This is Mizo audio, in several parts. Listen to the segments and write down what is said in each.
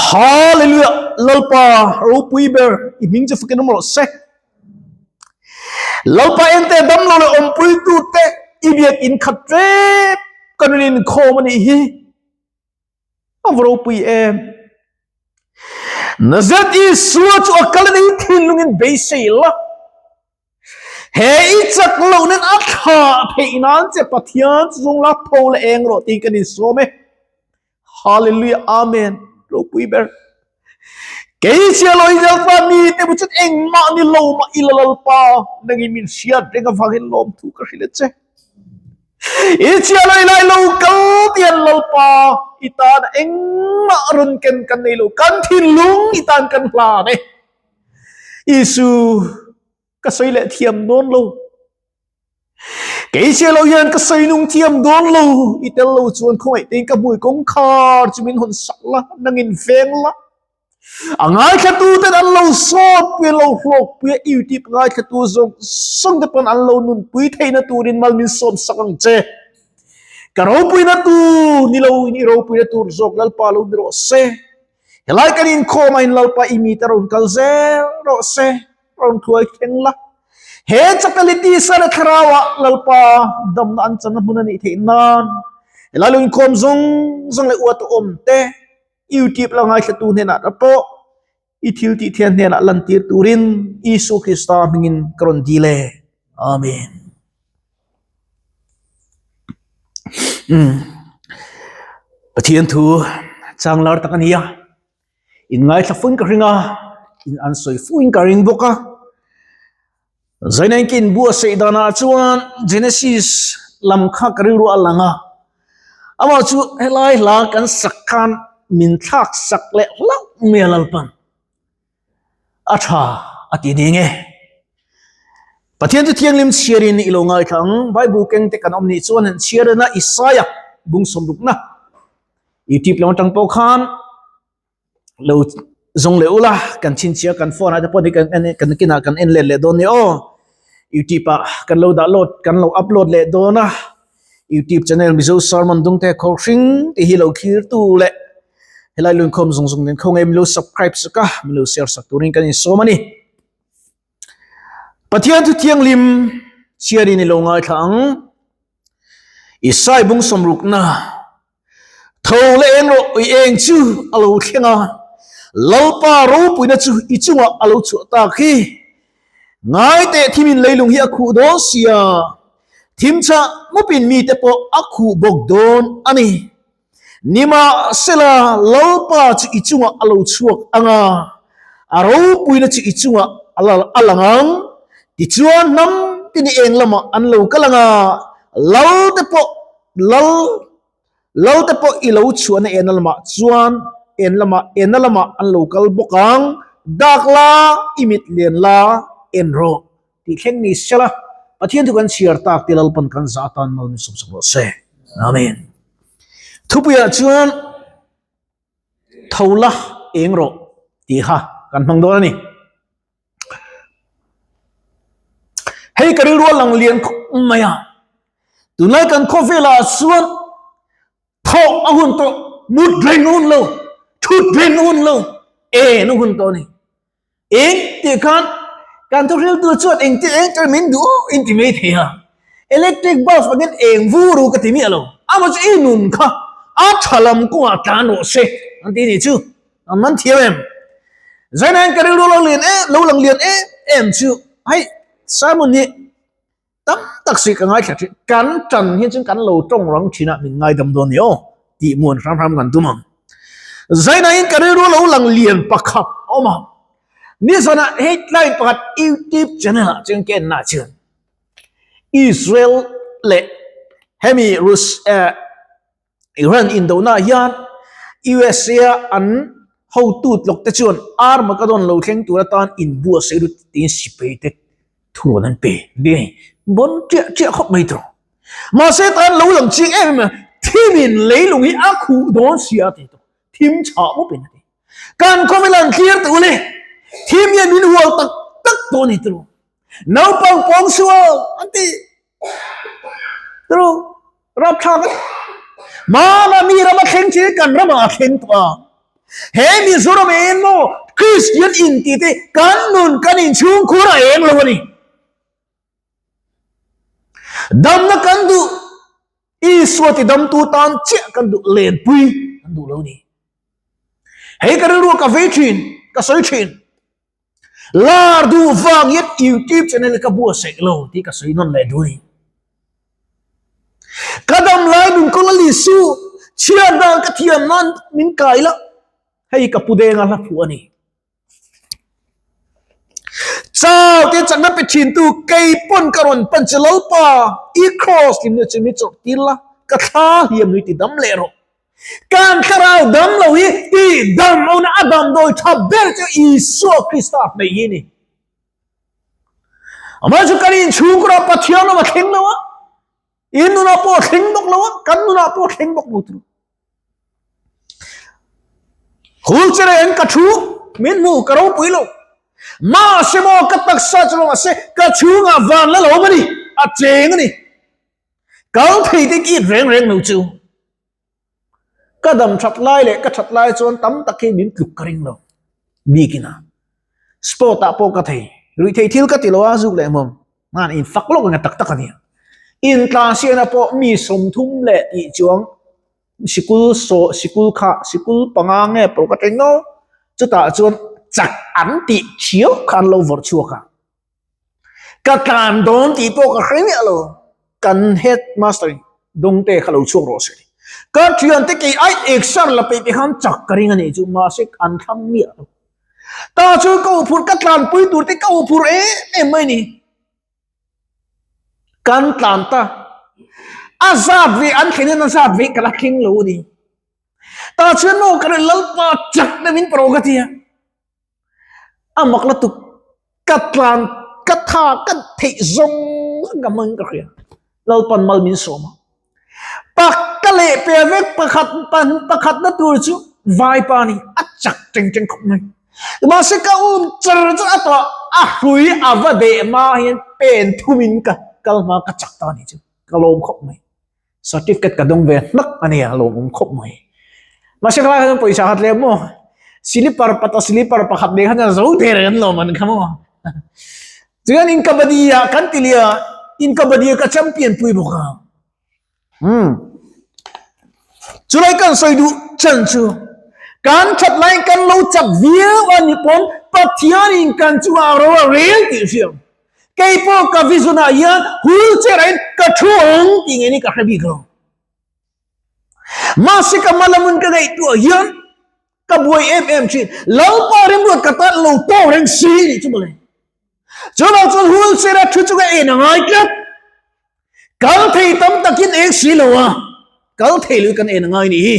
Hallelujah! Lalpa ropui ber i hming chu fakin awm rawh se. Lalpa ente damlo leh awmpuitu te i biak in khat ṭep kan rawn inkhawm a nih hi. A va ropui em! Nazareth Isua chu a kal a ni thinlungin beisei la. He i chak loh nen a thlah theih nan che Pathian chu zawng la tho leh eng rawh tiin kan insawm e. Hallelujah Amen ropui ber. Kei chia lo i Lalpa mi te bu chuan engmah ni lo mah i la Lalpa nangin min hriat reng avangin lawmthu ka hrilh a che. I chia lo i lai lo kal tian Lalpa i tan engmah rawn ken kan nei lo kan thinlung i tan kan hlan e. Isu ka sawi leh thiam dawn lo. Kei sia lo hian ka sawi nung thiam dawn lo. I tel lo chuan khawngaih tein ka hmui kawngkhar chu min hawn sak la, nangin veng la. A ngaithlatu ten an lo sawt pui, an lo hlawk pui a, YouTube ngaithlatu zawng zawng te pawn an lo nunpui theihna turin mal min sawm sak ang che. Ka ropuina tur ni lo in i ropuina tur zawk Lalpa lo ni rawh se. Helai kan inkhawm a in Lalpa i mite rawn kal zel rawh se, rawn hruai thleng la. He chapelity sale thlarauah Lalpa damna an channa hmun a nih theih nan helai lo inkhawm zawng zawng leh uat awm te YouTube la ngaithlatu hnenah te pawh i thil tih thian hnenah lantir turin Isu Krista hmingin ka rawn dil e. Amen. Pathian thu chang lar tak a ni a, in ngaithla fuin ka ring a, in an sawi fuin ka ring bawk a. Zainain ka inbuatsaih danah chuan Genesis lam kha ka rilru a lang a, amah chu helai hla kan sak khan min thlak sak leh hlauh mai a Lalpan. A tha a ti ni nge? Pathian chu thianghlim chhiarin i lo ngaithla ang. Bible keng te kan awm nih chuan han chhiar ena Isaiah bung sawmrukna YouTube lam atang pawh khan lo zawng leh ula kan chhinchhiah kan phone ah te pawh ni kan en kan kinah kan en let leh dawn nia aw. YouTube ah kan lo dah load kan lo upload leh dawn a. YouTube channel Mizo Sermon Dungte Khawhring tih hi lo thlir tu leh helai lunkhawm zawng zawng nen khawngaih min lo subscribe sak a, min lo share sak turin kan insawm a ni. Pathian thu thianghlim chhiarin i lo ngaithla ang. Isai bung sawmrukna Tho leh eng rawh i eng chu a lo thleng a, Lalpa ropuina chu i chungah a lo chhuah tak hi. Ngai teh thimin leilung hi a khuh dawn sia, thim chah mupin mite pawh a khuh bawk dawn a ni. Nimahsela, Lalpa chu i chungah a lo chhuak ang a, a ropuina chu i chungah a lang ang. Tichuan hnam tini eng lamah an lo kal ang a, Lalte pawh Lal Lal te pawh i lo chhuahna enna lamah chuan en lamah enna lamah an lo kal bawk ang, dak la, i mit lian la, en rawh tih thleng ni sela, Pathian chu kan chhiar tak te Lalpan kan zah atan mal min sawmsak rawh se. Amen. Thupuiah chuan tho la eng rawh tih kha kan hmang dawn a ni. Hei ka rilru a lang lian khawp mai a, tunlai kan khawvelah chuan thawh a hun tawh, mut reng a hun lo, thut reng a hun lo, en a hun tawh a ni. Eng tih khan kan thuhriltu chuan engtin eng tur min duh aw in ti mai thei a, electric bulb angin eng vur u ka ti miah lo, amah chu i nun kha a tha lam kawngah tlan rawh se an ti nih chu. An man thiam em? Zainain ka rilru lo lian em, lo lang lian em em chu hei Simon hi tam tak si ka ngaithla thin. Kan tan hi chuan kan lo tawng rang thin a, min ngaidam dawn ni aw tih muan hram hram kan tum ang. Zainain ka rilru lo lang lian pakhat a awm a. Nizanah hei tlai pakhat YouTube channel ah chuan ka en na chuan Israel leh hemi Rus eh Iran indona hian USA an hotu tlawk te chuan Armageddon lo thleng tur atan inbuatsaih lut tiin sipai te thu rawn an pe ni a ni. Bon chiah chiah khawp mai tur. Mahse tan lo lang chiang em em a, thimin leilung hi a khuh dawn sia a ti tawh. Thim chhah mup in a ti. Kan khawvel an thlir tûl e, thim hian min hual tak tak tawh a ni tûl. Naupang pawng sual an ti tûl. Rapthlak a ni. Hmana mi rama thleng chi kan ramah a thleng tawh a. He Mizoram eng maw Kristian inti te kan nun kan inchhungkhur a eng lo a ni. Damna kan duh Isua ti damtu tan chiah kan duh lenpui kan duh lo ni. Hei ka rilru ka vei thin, ka sawi thin. Lar duh vang hian YouTube channel ka buatsaih lo tih ka sawi nawn leh duh a ni. Ka dam lai nun kawl a li su, chhiar dan ka thiam nan min kai la, hei ka pu denga hla phuh a ni. Chau te chakna pe thin tu kei pawn ka rawn pan che Lalpa, i cross limna chu mi chawrh tir la, ka thla hliam nui ti dam leh rawh. Kan thlarau dam lo hi ti dam lohna a damdawi tha ber chu Isua Krista hmei hi a ni. Amah chu kan inchhungkura Pathian lam a thleng lo a, in nunah pawh a thleng bawk lo a, kan nunah pawh a thleng bawk lo tur. Hul che reng ka thu, min hmu ka ropui lo. Mahse maw ka taksa chu lo mahse ka chhungah van la lo a ni, a cheng a ni. Kal thei te kit reng reng lo chu. Ka dam that lai leh ka that lai chuan tam tak hi min tluk ka ring lo. Bikin a. Sport ah pawh ka thei. Ruih theih thil ka ti lo a zuk leh hmawm. Ngan in fak lawk anga tak tak a nia. Intlansiakna pawh mi 30 leh tih chuang sikul saw sikul kha sikul panga nge pawh ka teng no. Chutah chuan chak an tih thiau kha an lo vawrh chhuak a. Ka tlan dawn tih pawh ka hre miah lo. Kan headmaster in dawngte kha lo chhuak rawh se. Ka thiante kei ai exer la peih te khan chak ka ring a nih chu mahse an thlang miah lo. Ta chu ka uphur ka tlanpui tur te ka uphur em em mai ni. Kan tlan ta. A zat ve an thlen in a zat ve ka la thleng lo a ni. Ta chuan maw ka Lalpa chak deuh in pawh ka ti a. A mak la tuk ka tlan ka tha ka theih zawng zawng ka hmang ka hria Lalpan mal min sawm a pak ka leh pe vek pakhat pan pakhat na tur chu vaipa ni a chak teng teng khawp mai mahse ka um char char a tawh a hrui a va deh hma hian pen thum in ka kal hma ka chak ta ni chu ka lawm khawp mai. Certificate ka dawng ve hnak a nia lawmawm khawp mai. Mahse khalai khan pawisa khat leh maw slipper pata slipper pakhat leh khan zo der an lawm an kha maw. Chuan in kabaddi ah kan ti lia in kabaddi ah ka champion pui bawk a. Hmm. Chulai kan sawi duh chan chu kan that lai kan lo chak viau a ni pawn Pathian in kan chungah ro a rel tih hriam. Kei pawh ka vision ah hian wheelchair ah in ka thu ang tih ngei ni ka hre bik lo. Mahse ka hmalamun ka ngaihtuah hian ka buai em em thin. Lalpa remruat ka tan lo tawk reng si nih chu mawle. Chuvang chuan wheelchair a thu chu ka en a ngai tlat. Kal thei tam takin eng si lo a, kal thei lo kan en a ngai nih hi.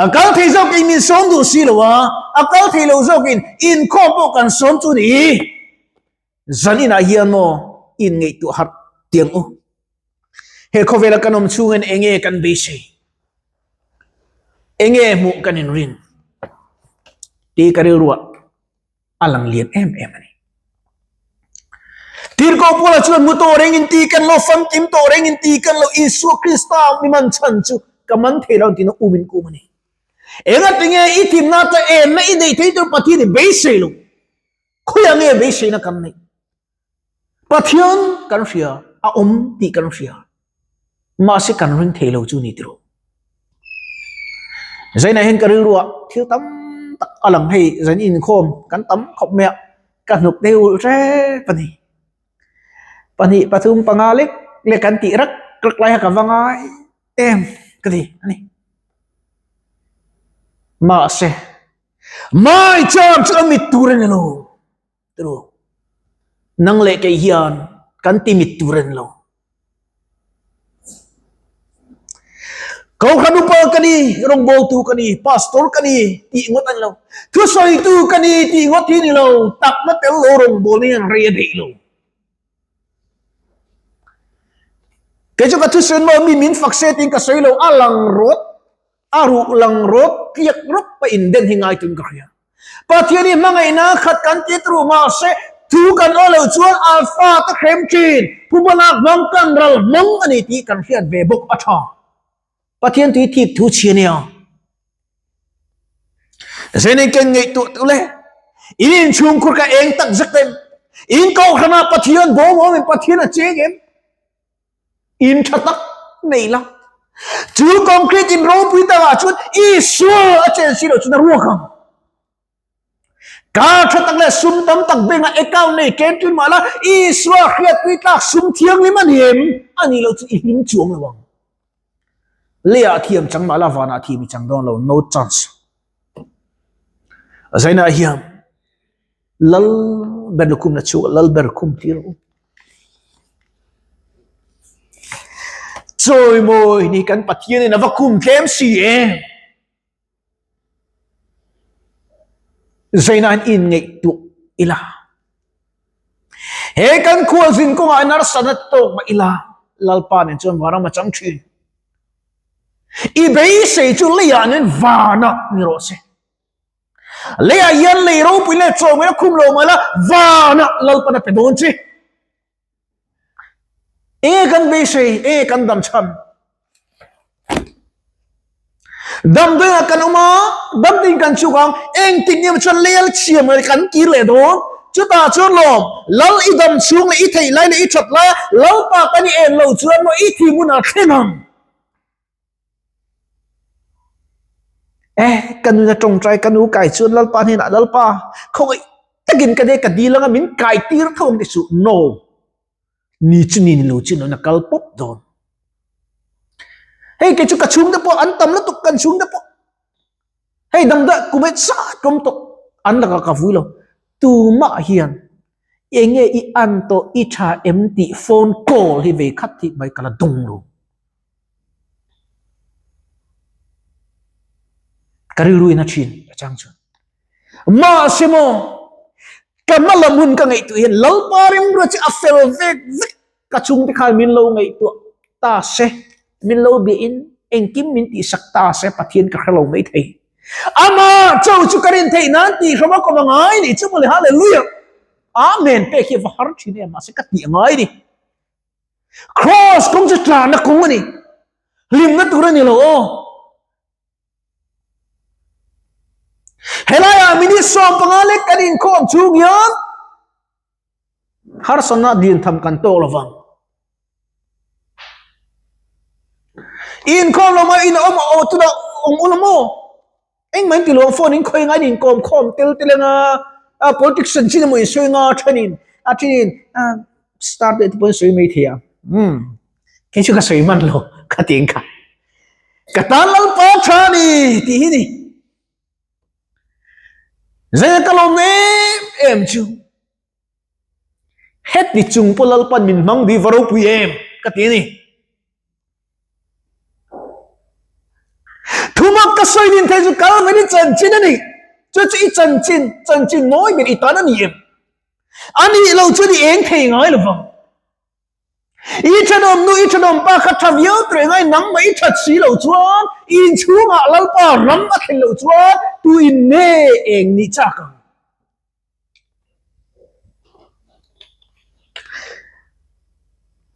A kal thei zawkin min sawm duh si lo a, a kal thei lo zawkin inkhawm pawh kan sawm chu ni. Zan inah hian maw inngaihtuah harh tiang u. He khawvela kan awm chhungin enge kan beisei? Enge hmuh kan inrin? Tih ka rilruah a lang lian em em a ni. Tirhkoh Paula chuan mu tawh reng in ti kan lo, famkim tawh reng in ti kan lo, Isua Krista mi man chhan chu ka man thei lo tiin a um in ka um a ni. Engatinge i thimna ta enna i neih thei tur Pathian i beisei lo. Khawiah nge beiseina kan neih? Pathian kan hria, a awm tih kan hria. Mahse kan ring thei lo chu ni tiro. Zainah hian ka rilru ah thil tam tak a lang hei zan inkhawm kan tam khawp mai a, ka hnuk deuh ulh hrep a ni. Pahnih pathum panga lek lek kan tih rak rak lai kha ka va ngai em ka ti a ni. Mahse mai cham chu a mit tur a ni lo. Tru. Nang leh kei hian kan ti mit tur a ni lo. Kohhran upa ka ni, rawngbawltu ka ni, pastor ka ni tih ngawt a ni lo. Thusawitu ka ni tih ngawt hi a ni lo. Takna tel lo rawngbawlna hian rei a daih lo. Kei chu ka thusawi maw mi min fak se tiin ka sawi lo, a lang rawt A ruh lang rawt tliak rawp a inden hi ngai tun ka hria. Pathian hi hmangaihna khat kan ti tru mahse thu kan aw loh chuan Alpha te hrem thin, phubalak hmang kan ral hmang a ni tih kan hriat ve bawk a tha. Pathian tui thik thu chhia nia. Zenin ken ngaihtuah tu le in inchhungkhur ka eng tak zet em? In kohhranah Pathian bawm awm em? Pathian a cheng em? In tha tak nei la. Chu concrete in ropui takah chuan Isua a chen si lo chuan a ruak ang. Car tha tak leh sum tam tak bengah account nei tlem tlem mah la Isua hriatpui tlak sum thianghlim a ni em? A nih loh chu i hlim chuang lo ang. Leiah thiam chang mah la vanah thiam i chang dawn lo, no chance. Zainah hian lal ber lukhumna chu lal ber khum tir u. Chawimawi ni kan Pathianin a va khum tlem si em? Zainain in ngaihtuah ila. He kan khualzin kawngah in harsatna tawk mah ila, Lalpa nen chuan vanram a chang thin. I beisei chu leiah nen vanah ni rawh se. Leiah hian lei ropui leh chawhmeh a khum lo mah ila, vanah Lalpan a pe dawn che. Enge kan beisei, enge kan dam chhan? Damdawiah kan awm a, damdawiin kan chhuk ang, engtik ni chuan lel chhia mai kan kir leh dawn. Chutah chuan lawm, lal i dam chhung leh i theih lai leh i that lai a, Lalpa kan i en lo chuan maw i thi hmunah thleng ang. Eh, ka nuna tawngtai ka nu kai chuan Lalpa hnenah Lalpa, khawngaih takin ka ne ka dil anga min kai tir tho ang ti suh. No. Ni chu ni ni lo chu nuna kal pawp dawn. Hei kei chu ka chhungte pawh an tam lutuk kan chhungte pawh. Hei damdawi kum e zat awm tawh an lakah ka vui lo. Tumah hian enge i an tawh i tha em tih phone call hi vei khat hi mai ka la dawng lo. Ka rilru in a thin a chang chuan. Mahse maw ka hma lam hun ka ngaihtuah hian Lalpa rimruat chu a fel vek vek Ka chhungte khan min lo ngaihtuah ta se, min lo biahin engkim min tihsak ta se Pathian ka hre lo mai thei. Amah cho chu ka rin theih nan tih hram a kawm a ngai ni chu mawle Hallelujah! Amen pek hi a va har thin em mahse ka tih a ngai ni. Cross kawng chu tlanna kawng a ni. Hlimna tur a ni lo aw. Helaiah minute 15 lek kan inkhawm chhung hian Harsatna din tham kan tawk lo vang. Inkhawm lo mai in awm aw tuna awm ula maw? Engmah in ti lo phone in khawi ngai in kawm khawm tel tel anga a politics chanchin emaw in sawi nga thenin a thenin start leh te pawh in sawi mai thei a. Umm kei chu ka sawi hman lo ka ti ang kha. Ka tan Lalpa tha a ni tih hi ni. Zaia ka lawm em em chu heti chung pawh Lalpan min hmang dui va ropui em ka ti a ni. Thumak ka sawi din thei chu Calvin i chanchin a ni. Chu chu i chanchin, chanchin mawi ber i tan a ni em? A nih lo chuan i eng thei ngai lo vang. I thenawm nu, i thenawm pa kha tha viau tur engai nangmah i that si lo chuan i inchhungah Lalpa ram a thlen loh chuan tu in nge eng nih chak ang?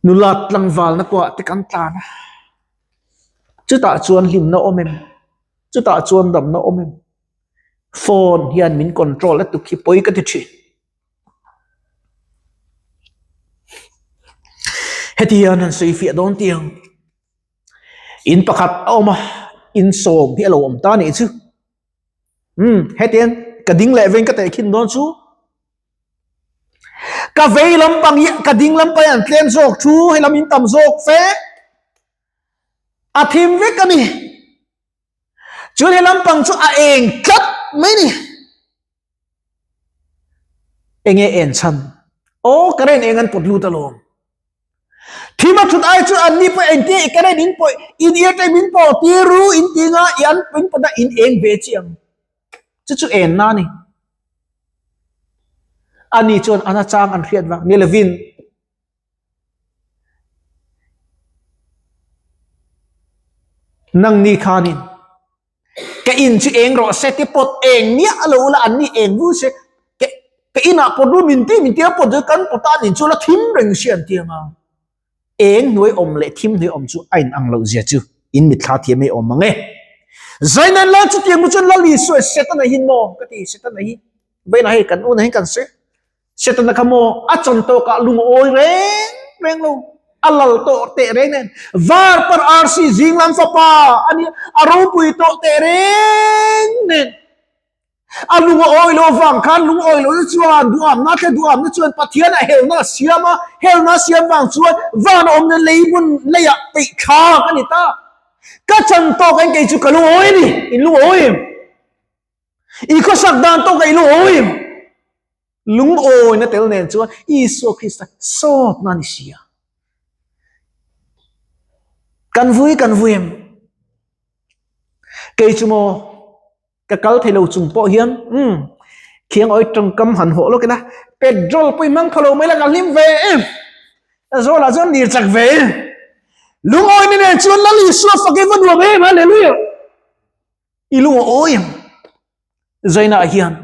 Nula tlangvalna kawngah te kan tlan a, chutah chuan hlimna awm em? Chutah chuan damna awm em? Phone hian min control a tuk hi pawi ka ti thin. Heti hian han sawi fiah dawn tih ang. In pakhat a awm a, in sawm hi a lo awm ta nih chu. Umm, heti hian ka ding leh veng ka tehkhin dawn chu. Ka vei lampang hi ka ding lampang hi an tlem zawk thu, hei lam in tam zawk fe. A thim vek a ni. Chuan he lampang chu a eng tlat mai ni. Enge en chhan? Aw current eng an pawt lut alawm. Thim a thut ai chuan anni pawh engtia i current in pawh in airtime in pawh tir ru in ti nga i an in pawt a in eng ve chi ang. Chu chu en na ni. Ani chuan ana chang an hriat vang ni lovin Nangni khanin ka in chu eng rawh se ti pawt eng miah lo la an ni eng vu se ka ka inah pawt ru min ti min tia pawt chu kan pawt a nin chu la thim reng si an ti anga eng hnuai awm leh thim hnuai awm chu a in ang loh zia chu in mitthla thiam ei awm ang e. Zainan la chutiang chu chuan Lal Isua Setana hi maw ka ti Setana hi vawiinah hei kan unah hian kan sawi Setana kha maw a chawn tawkah lungawi reng reng lo a lal tawh teh reng nen var par arsi zing lam fapa a nia a ropui tawh teh reng nen A lung a awi lo vang khan lung awi lo na chuan duhamna tle duhamna chuan Pathian a helna a siam a, helna a siam vang chuan van a awmna lei hmun leiah peih thlak a ni ta. Ka chan tawk ain kei chu ka lung awi a ni, in lung awi em? I khawsak dan tawk a i lung awi em? Lung awina tel nen chuan Isua Krista sawtna a ni si a. Kan vui kan vui em? Kei chu maw Ka kal thei lo chung pawh hian umm khiang awi tawngkam han hawh lawk ila petrol pawh i hmang pha lo mai la ka hlim ve em Zawlah chuan lir chak ve em Lungawi ni nen chuan Lal Isua fak i va nuam em Hallelujah I lungawi em Zainah hian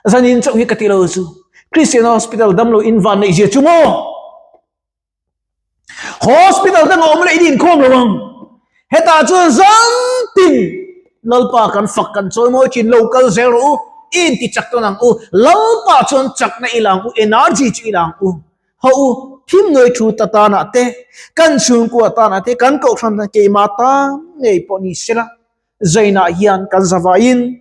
zanin chauh hi ka ti lo chu Christian Hospital damlo in van neih zia chu maw Hospital dang a awm leh in inkhawm lo ang. Hetah chuan zan tin Lalpa kan fak kan chawi mawi thin lo kal zel rawh u, i inti chak tawn ang u. Lalpa chuan chakna i lang u, energy chu i lang u. Haw u, thim nuai thu ta tanah te, kan chhungkua tanah te, kan kohhran tan keimah tan ngei pawh ni sela, Zainah hian kan zavaiin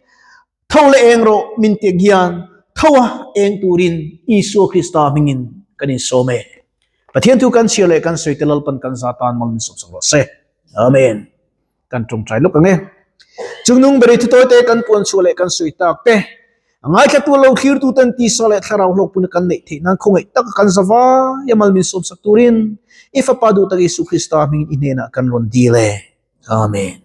Tho leh eng rawh min tih hian tho a eng turin Isua Krista hmingin kan insawm e. Pathian thu kan chhiar leh kan sawi te Lalpan kan za tan mal min sawmsak rawh se. Amen. Kan tawngtai lawk ang e. Chungnung beri thu tawi te kan puan chhuah leh kan sawi tak te, a ngaithlatu lo thlirtu ten tisa leh thlarau hlawkpuna kan neih theih nan khawngaih taka kan za vai a mal min sawmsak turin i Fapa duh tak Isu Krista hmingin i hnenah kan rawn dil e. Amen.